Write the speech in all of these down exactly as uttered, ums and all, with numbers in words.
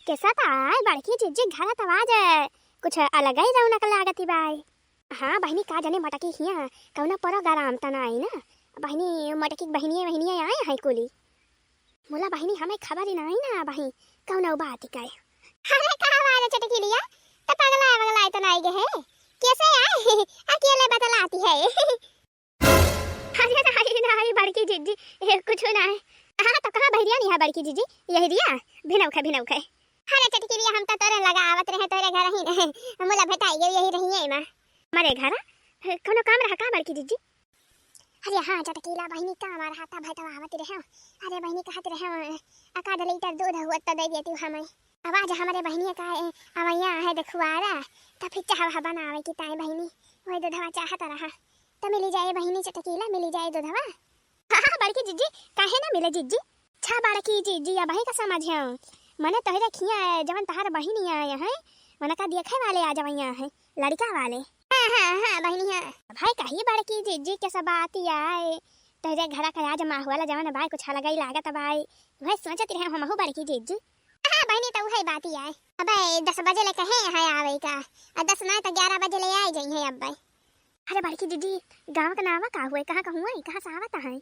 कैसा त आय बड़की जिज्जी, घर त आज कुछ अलग ही रौनक लागत बाय। हाँ बहिनी, का जने मटकी हियाँ कौनो program त नाई ना। बहिनी, मटकी बहिनिये बहिनिये आए हैं कुली। मुला बहिनी, हमें खबर ही नाई ना बहिनी कौनो बात के। अरे का बात है चटकीलिया, त पगलाए वगलाए त नाई गए है? कैसे आए? अकेले बतलाती है। अरे नाई, नाई, बड़की जिज्जी, ए, कुछ नाई। हाँ, त कहाँ बहरिया नहीं है बड़की जिज्जी? यही दिया, भिनौखे, भिनौखे। अरे चटकीलिया, हम त तोरे लगा आवत रहे, तोरे घर ही रहे। मुला भेटाई गई, यही रही है माँ। हमारे घर? ए, कौनो काम रहा का बड़की जिज्जी? अरे हाँ, चटकीला बहिनी, काम रहा त भेटवावत रहे। अरे बहिनी, कहत रहे, एकाध लीटर दूध हुआ त दे देती हमें। अब आज हमरे बहिनी का, ए, अवैया है देखुआरा, त फिर चाह बनावे की ताई बहिनी, वही दूधवा चाहत रहा। त मिली जाए बहिनी चटकीला, मिली जाए दूधवा। हाँ, हाँ, बड़की जिज्जी, काहे ना मिले जिज्जी? छा बड़की जिज्जी, अबही का समझ है। मने तोहरे खिया है, जवन तहार बहिनी आए हैं, उनका देखे वाले आ जवैया हैं, लड़का वाले। हाँ, हाँ, हाँ, बहिनी, हाँ। भाई कही बड़की जिज्जी के सब बात आए, तोहरे घरा का आज माहौल जवन बाय, कुछ अलग ही लागत बाय। वह सोचत रहे हमहू बड़की जिज्जी। हाँ, बहिनी, त उहे बात आए। अबे, दस बजे ले कहे हैं आवे का, आ दस ना त ग्यारह बजे ले आए जाई है अब्बे। अरे बड़की जिज्जी, गाँव का नावा का हुए, कहाँ का हुए, कहाँ से आवत है?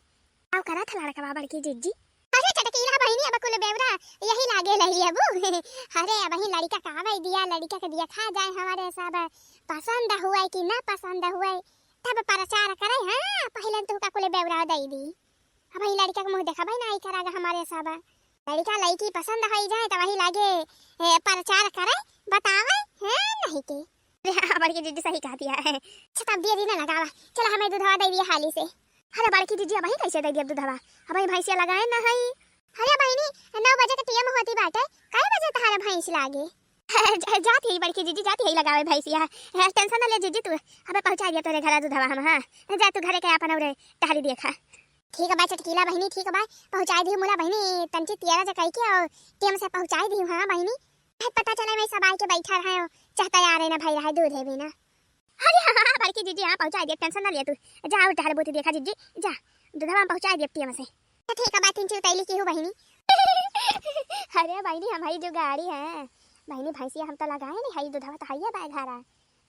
आव करा था लड़कवा बड़की जिज्जी। अरे चटकीला बहिनी, अब कुल बेवरा यही लागे लही अबू। अरे अबही लड़का का आवे दिया, लड़का के दिया खा जाए, हमारे सब पसंद हुए कि ना पसंद हुए, तब प्रचार करे। हाँ, पहले तू का कुल बेवरा दे दी। अबही लड़का के मुँह देखा भाई ना आई करा हमारे सब। लड़का लड़की पसंद होई जाए त वही लागे, ए, प्रचार करे, बतावे, हैं, नहीं के। अरे हाँ, बड़की जिज्जी सही कहती है। अच्छा, तब देरी ना लगावा, चला हमें दूधवा दे दिए हाली से। अरे बड़की जिज्जी, अबही कैसे दे दिया दूधवा? अबही भैंसिया लगाए ना है। अरे बहिनी, नौ बजे के टीएम होती बाटे, कई बजे तहार भैंस लागे? जा-, जात ही बड़की जिज्जी, जात ही लगावे भैंसिया। टेंशन ना ले जिज्जी तू, अबे पहुँचा दिया तोरे घरा दूधवा हम। हाँ, जा तू घरे के आपन और टहरी देखा। ठीक बा चटकीला बहिनी, ठीक बा, पहुँचाई दी मुला बहिनी, तंची तियारा जकाई के और टेम से पहुँचाई दी। हाँ बहिनी, आज पता चले मैं सब आए के बैठा रहे हो, चाहता यार है ना भाई रहे दूध है भी ना। अरे हाँ, हाँ, बड़की जिज्जी, हाँ, पहुँचाई दिया, टेंशन ना लिया तू, जा और टहर बूती देखा जिज्जी, जा, दूधवा हम पहुँचाई दिया टेम से। तो ठीक बा, तीन चुतैली की हूँ बहिनी। अरे बहिनी, हम भाई जो गाड़ी है बहिनी, भैंसिया हम तो लगाए नहीं है, दूधवा तो है बा घरा।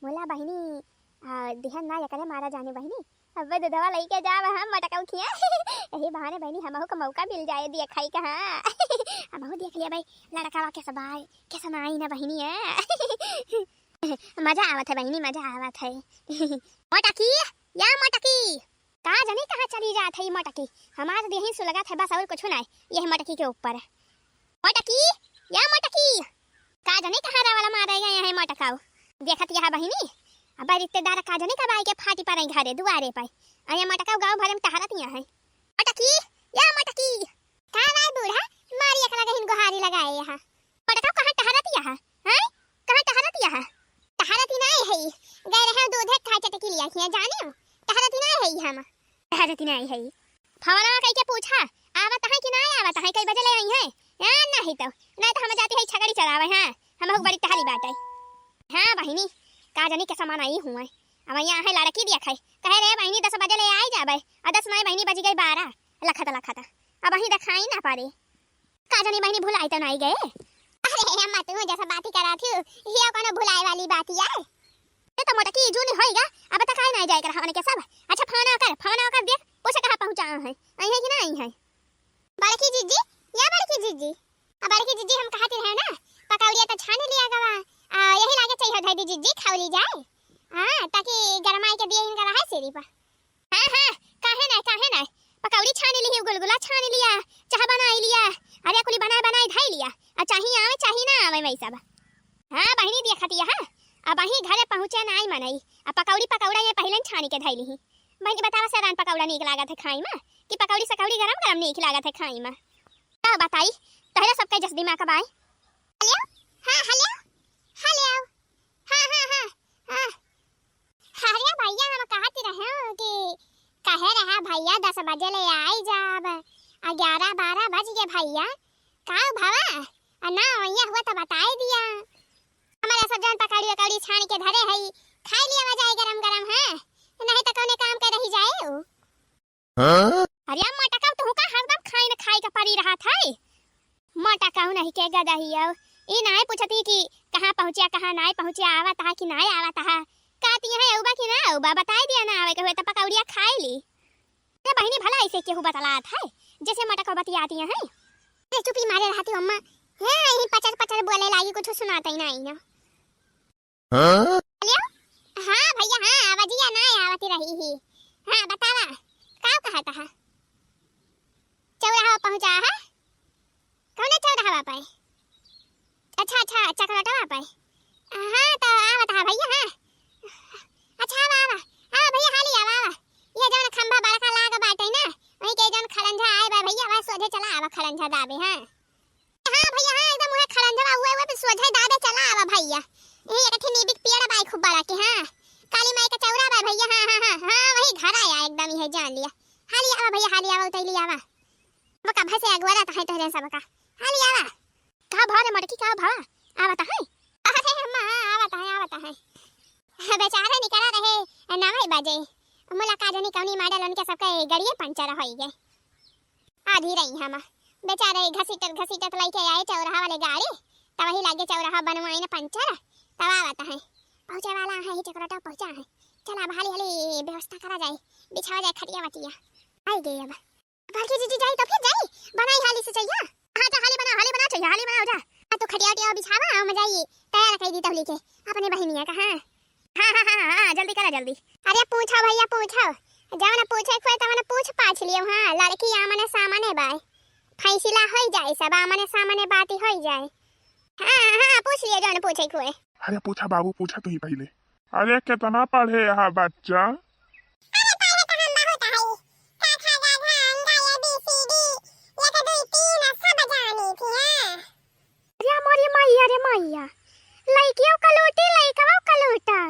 मुला बहिनी, आ, दिहन ना एकरे मारा जाने बहिनी। अबे दूधवा लइके जाब हम मटकऊ खिया। यही बहाने बहिनी हमहू का मौका मिल जाए दिया खाई का। हाँ। हमहू देख लिया भाई, लड़कावा कैसा बाय, कैसा ना आई ना बहिनी है। मजा आवत है बहिनी, मजा आवत है। मटकी, या मटकी, का जाने कहाँ चली जात है ई मटकी। हमार देही सुलगत है बस और कुछ ना, यह मटकी के ऊपर। मटकी, या मटकी, का जाने कहाँ रावला मारे गए हैं मटकाऊ। देखत यह बहिनी, अब रिश्तेदार का जाने कब आए के फाटी पड़े घरे दुआरे पे। अरे मटकाऊ गाँव भरे में टहरत यहाँ है। मटकी, या मटकी। का भाई बूढ़ा, मारी एक लगहिन गोहारी लगाए यहाँ। मटकाऊ कहाँ टहरत यहाँ, हैं? कहाँ टहरत यहाँ? टहरत ही नहीं है, गए रहे दूध है खाए चटकी लिया खिया जाने हो। टहरत ही नहीं है हम। टहरत ही नहीं है। फवनवा कई के पूछा, आवत है कि नहीं आवत है, कई बजे ले आई है? या नहीं तो, नहीं तो हम जाती है छगड़ी चरावे, हाँ, हम हो बड़ी टहरी बाटे। हाँ बहिनी, का जानी के सामान आई हुए। अब यहाँ है लड़की देखे, कहे रे बहिनी दस बजे ले आई जाबे, और दस नहीं बहिनी बज गई बारह, लखत लखत, अब वहीं दिखाई ना पड़े। का जानी बहिनी भुलाई तो नहीं गए। अरे अम्मा, तू जैसा बात ही करा थी, ये कोनो भुलाए वाली बात है? ये तो मोटकी जूनी होइगा, अब तक आई नहीं जाए कर हमने के सब। अच्छा फोन कर, फोन कर देख, पूछे कहाँ पहुँचा है, आई है कि नहीं आई है? बड़की जिज्जी, या बड़की जिज्जी, अब बड़की जिज्जी हम कहती रहे ना, पकौड़िया तो छान लिया गवा, आ, यही लागे चाहिए धई दी जिज्जी, खावली जाए। हाँ, ताकि गरमाई के दिए इनका रहा सिरी पर। हाँ, हाँ, काहे नाय, काहे नाय? पकौड़ी छानी लिही, गुलगुला छानी लिया, चाह बनाई लिया, अरे कुली बनाए बनाए धई लिया। आ चाही आवे, चाही ना आवे, वही सब। हाँ, बहिनी देखतिया, हाँ, अब वही घरे पहुँचे नाई मनई। अब पकौड़ी, पकौड़ा ये पहिले छानी के धई लिही। बहिनी बतावा, सरान पकौड़ा नीक लागत है खाई में, कि पकौड़ी सकौड़ी गरम गरम नीक लागत है खाई में? का बताई, तहरे सबके जस दिमाग बाय। हेलो, हाँ, हेलो, हेलो, हाँ, हाँ, हाँ, हाँ। अरे भैया, हम कहत रहे कि कहे रहा भैया दस बजे ले आई जाब, आ ग्यारह बारह बज गए भैया। का भवा? आ ना भैया हुआ तो बताई दिया। हमारे सब जन पकौड़ी वकौड़ी छान के धरे हई, खाई लिया जाए गरम गरम, है नहीं तो कौने काम के रही जाए उ। हाँ? अरे मटकाऊ, तू का हरदम खाई न खाई का परी रहत है? मटकाऊ नहीं के गदहिया, ई नाय पूछती कि कहाँ पहुँचिया, कहाँ नाय पहुँचिया, आवत हा कि नाय आवत हा। कहती है, "अउबा कि ना अउबा, बताई दिया ना आवे के हुए त पकौड़िया खाई ली।" अरे बहिनी, भला ऐसे केहू बतलात है, जैसे मटक बतियाती है। अरे चुपी मारे रहती अम्मा, हाँ, यही पचर पचर बोले लागी, कुछ सुनात ही नाई ना। हाँ? हेलो, हाँ भैया, हाँ, आवाजिया ना आवती रही ही। हाँ, बतावा, का कहत हा? चौराहा पहुँचा है? कौने चौराहा पे? अच्छा, अच्छा, चकरोटवा पे। हाँ, तो आवत हा भैया, हाँ। अच्छा, आवा, आवा। आवा भैया, हाली आवा, आवा। ये जौन खंभा बड़का लाग बाटे ना, वहीं के जौन खड़ंजा आए बा भैया, वह सोझे चला आवा खड़ंजा दाबे, हाँ। हाँ भैया, हाँ, एकदम उहे खड़ंजवा, उहे, उहे पे सोझे दाबे चला आवा भैया। यही एक ठे नीबिक पेड़ बाई खूब बड़ा के, हाँ। काली माई का चौरा बा भैया, हाँ, हाँ, हाँ, हाँ, वही घर आया एकदम, यही जान लिया। हाली आवा भैया, हाली आवा, उतैली आवा। बका भैंसे अगुआरा त है तोहरे सबका। हाली आवा। का भा रे मटकी, का भा? आवत है? अरे अम्मा, आवत है, आवत है। बेचारे निकला रहे नवाई बजे। मुला का जनी कौनी माडल उनके सबके गड़िए पंचर होई गए। आधी रही हम। बेचारे घसीटत घसीटत लइके आए चौराहा वाले गाड़ी। तब वही लागे चौराहा बनवाइन पंचर। तब आवत है। पहुँचे वाला है, ही चकरोटा पहुँचा है। चला अब हाली हाली व्यवस्था करा जाए। बिछावा जाए खटिया वटिया। आई गए अब। बड़की जीजी जाई तो फिर जाई, बनाई हाली से चइया। हाँ, जा हाली बना, हाली बना चइया, हाली बनाओ जा। आ तू खटिया उटिया बिछावा, हम जाई तैयार कर दी तहली के अपने बहिनिया का। हाँ, हाँ, हाँ, हाँ, हाँ, जल्दी करा, जल्दी। अरे पूछो भैया, पूछो, जवन पूछे खोए तवन पूछ पाछ लियो। हाँ, लड़की आमने सामने बाय, फैसला होई जाए, सब आमने सामने बात होई जाए। हाँ, हाँ, पूछ लियो जवन पूछे खोए। अरे पूछा बाबू, पूछा तू ही पहले। अरे कितना पढ़े यहाँ बच्चा? अरे पढ़े तो हम बहुत हई। क ख ग घ ङ ग ए बी सी डी, एक दुई तीन सब जानी थी, हाँ। अरे मोरी मैया रे मैया, लइकियो कलूटी, लइकवा कलूटा।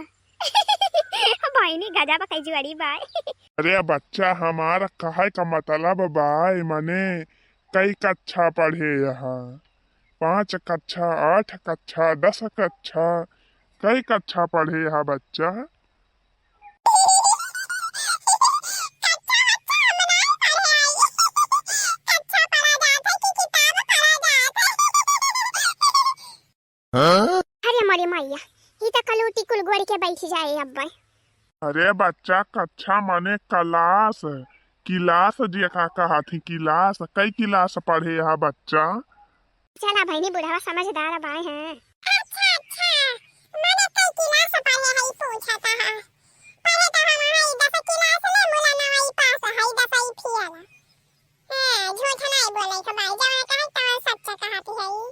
बहिनी गजब कई जुआरी बाय। अरे बच्चा, हमार कहे का मतलब बाय, मने कई कक्षा पढ़े यहाँ? पाँच कक्षा, आठ कक्षा, दस कक्षा, कई कक्षा पढ़े यहाँ बच्चा? अरे मोरे मैया, ई त कलूटी कुल गोड़ के बैठ जाए अब्बे। अरे बच्चा, कक्षा माने क्लास, किलास जेका कहत ही, किलास, कई किलास पढ़े हा बच्चा? चला भैनी, बुढ़वा समझदार बाय हैं। अच्छा, अच्छा, माने कई किलास पढ़े हई पूछत हा। पढ़े त हम हई दस किलास ले, मुला नवाई पास हई, दसई फेल। हाँ, झूठ नाई बोले के बाय, जवन कहे तवन सच कहत हई।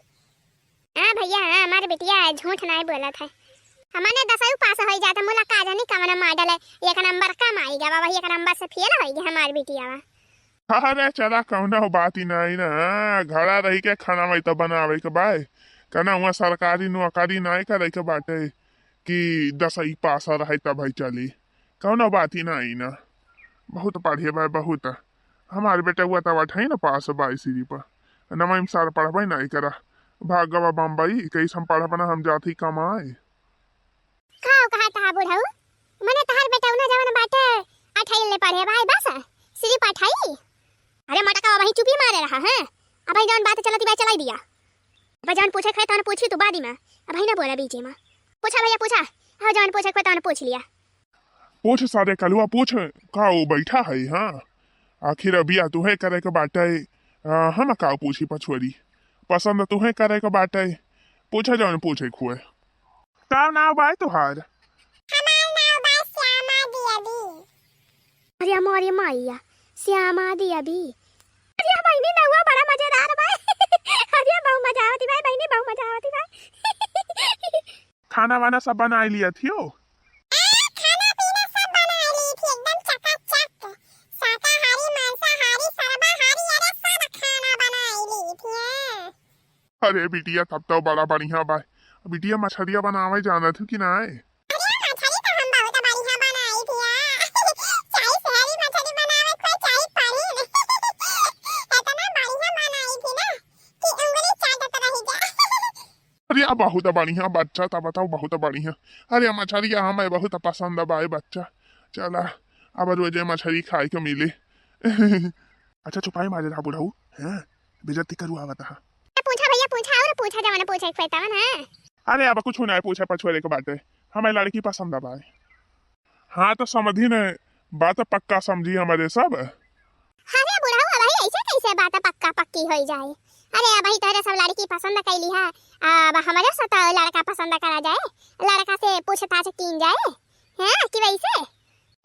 हाँ भैया, हाँ, हमार बिटिया झूठ नाई बोलत है। हमने दसऊ पास होई जात, मुला का जानी कवन मॉडल है, एक नंबर कम आई गवा, वही एक नंबर से फेल होई गई हमार बिटिया। अरे चला, कौनो बात ही नाई ना, घरा रही के खाना वही तो बनावे के बाय, कहना हुआ सरकारी नौकरी नाई करे के बाटे कि दसई पास रहे तब ही चली, कौनो बात ही नाई ना। बहुत पढ़े बाय, बहुत। हमार बेटउआ तब अठई न पास बाय सिरी पर, नवई में सार पढ़बे नाई करा, भाग गवा बम्बई, कैसे हम पढ़ब ना, हम जात ही कमाए। का कहत हा बुढ़ऊ? मने तहार बेटउना जवन बाटे, अठई ले पढ़े बाय बस, सिरी पर अठई। अरे मटका, वही चुपी मारे रहा, हैं? अब जवन बात चलती बाय चलाई दिया। अब जवन पूछे खोए तवन पूछी तू बादी में, अब ना बोला बीचे में। पूछा भैया पूछा, हाँ जवन पूछे खोए तवन पूछ लिया। पूछ सारे कलुआ पूछ, का वो बैठा है, हाँ? आखिर अबिया तुहे करे के बाटे, आ, हम का पूछी पछोरी? पसंद तुहे करे के बाटे, पूछे जवन पूछे खोए। का नाव बाय तुहार? हमार नाव बा श्यामा देवी। अरे मोरे मैया, श्यामा देवी। अरे बहिनी, नउआ बड़ा मजेदार बा। अरे बहु मजा आवती बा बहिनी, बहु मजा आवती बा। खाना वाना सब बनाई लिया थियो? आ, खाना पीना सब बनाई ली थी, एकदम चकाचक। शाकाहारी, मांसाहारी, सर्वाहारी, अरे सब खाना बनाई ली थी। अरे बिटिया, तब तो बड़ा बढ़िया बा। बिटिया, मछरिया बनावे जानत हो कि नाय? अरे मछरी तो हम बहुत बढ़िया बनाई थी। चाहे शहरी मछरी बनावे को, चाहे पनीर। इतना बढ़िया बनाई थी ना कि उंगली चाटत रह जा। अरे, आ बहुत बढ़िया बच्चा, त बताओ, बहुत बढ़िया। अरे, मछरिया हमें बहुत पसंद बा, ए बच्चा। चला, अब रोजे मछरी खाए के मिले। अच्छा, चुपाई मारे रहा बुढ़ऊ, हैं? बेइज्जती करवावत हा। पूछा भैया, पूछा, और पूछा जवन पूछे के तवन है। अरे अब कुछ नाहीं पूछे पछोरे के बाटे, हमें लड़की पसंद बाय। हाँ तो समझी ने, बात पक्का समझी हमरे सब। अरे बुढ़ऊ, अबही ऐसे कैसे बात पक्का पक्की होई जाए? अरे अबही तोहरे सब लड़की पसंद कैली है, अब हमरे से तो लड़का पसंद करा जाए, लड़का से पूछताछ कीन जाए, हैं कि वैसे?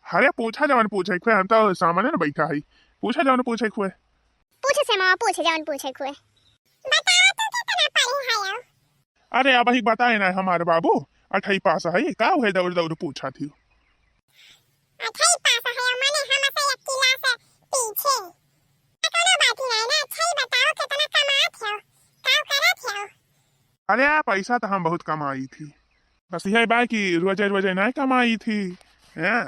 अरे पूछा जवन पूछे के हुए, हम तो सामने न बैठा है, पूछा जवन पूछे के हुए। पूछ से माँ, पूछ जवन पूछे के हुए। बतावा तो कितना पढ़े है? अरे अबही बताए ना हमारे बाबू, अठई पास है, का हुए दौड़ दौड़ पूछा थी? अठई पास है, माने हमसे एक क्लास पीछे। कोनो बात नहीं ना, अच्छा ही बताओ कितना कमात हो, का करत हो? अरे पैसा तो हम बहुत कमाई थी, बस यही बा कि रोजे रोजे नहीं कमाई थी। हैं?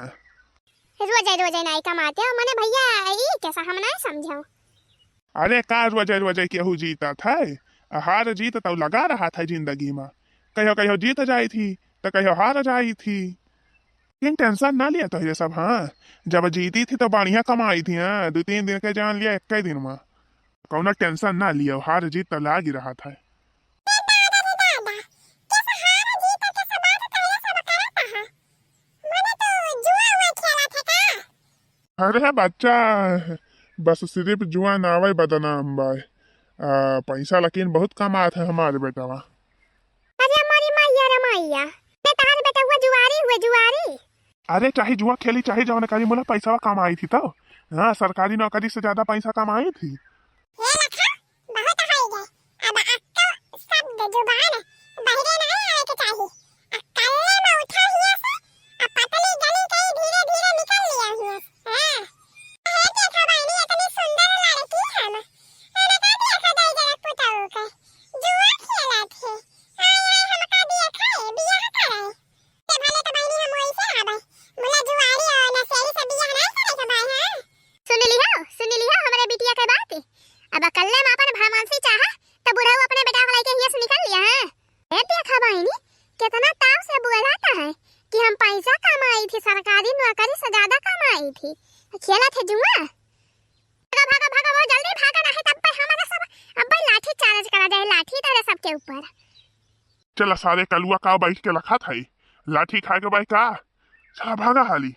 रोजे रोजे नहीं कमाते हो, माने भैया ई कैसा हम नहीं समझो। अरे का रोजे रोजे केहू जीतत है? हार जीत तो लगा रहत है जिंदगी मा। कहियो कहियो जीत जाई थी तो कहियो हार जाई थी। लेकिन tension ना लिया तोहरे सब, हाँ, जब जीती थी तो बढ़िया कमाई थी, हाँ, दो तीन दिन के जान लिया एक दिन मा। कौनो tension ना लिया, हार जीत तो लाग ही रहत है। अरे बच्चा, बस सिर्फ जुआ नावे बदनाम बा। आ, पैसा लेकिन बहुत कमात है हमारे बेटवा। अरे हमारी मैया रे मैया, ते तहार बेटवा जुआरी हुए, जुआरी। अरे चाहे जुआ खेली, चाहे जवन करी, मुला पैसा कमाई थी तो। हाँ, सरकारी नौकरी से ज्यादा पैसा कमाई थी। हे लखा, बहुत होइ गए। अब अक्कल शब्द जुबान बहिरे नहीं आवे के चाही। आ कल्ले में उठा हिया से, आ पतली गली के ही धीरे धीरे निकल लिया हिया से। हाँ। हे देखा बहिनी, इतनी सुंदर लड़की हम। अरे का देखा दई जरा पुताऊ के। जुआ खेलत है। आय आय हमका देखा है, बियाह करे। ते भले तो बहिनी हम वैसे रहबे। मुला जुआरी और नशेड़ी से बियाह नहीं करे के भाई, हाँ? सुन लिहा, सुन लिहा हमरे बिटिया के बात। अब अकल्ले में अपन भरमानसी चाहा, तो बुढ़ऊ अपने बेटा को लेके हियां से निकल लिया है। ए देखा बहिनी, कितना ताव से बोलाता है कि हम पैसा कमाई थी, सरकारी नौकरी से ज्यादा कमाई थी। खेलत है जुआ। भागा, भागा, भागा, बहुत जल्दी भागा, नहीं तब पे हमारा सब अब भाई लाठी charge करा जाए, लाठी तेरे सबके ऊपर। चला सारे कलुआ का बैठ के लखत है, लाठी खाए के भाई का। चला भागा हाली।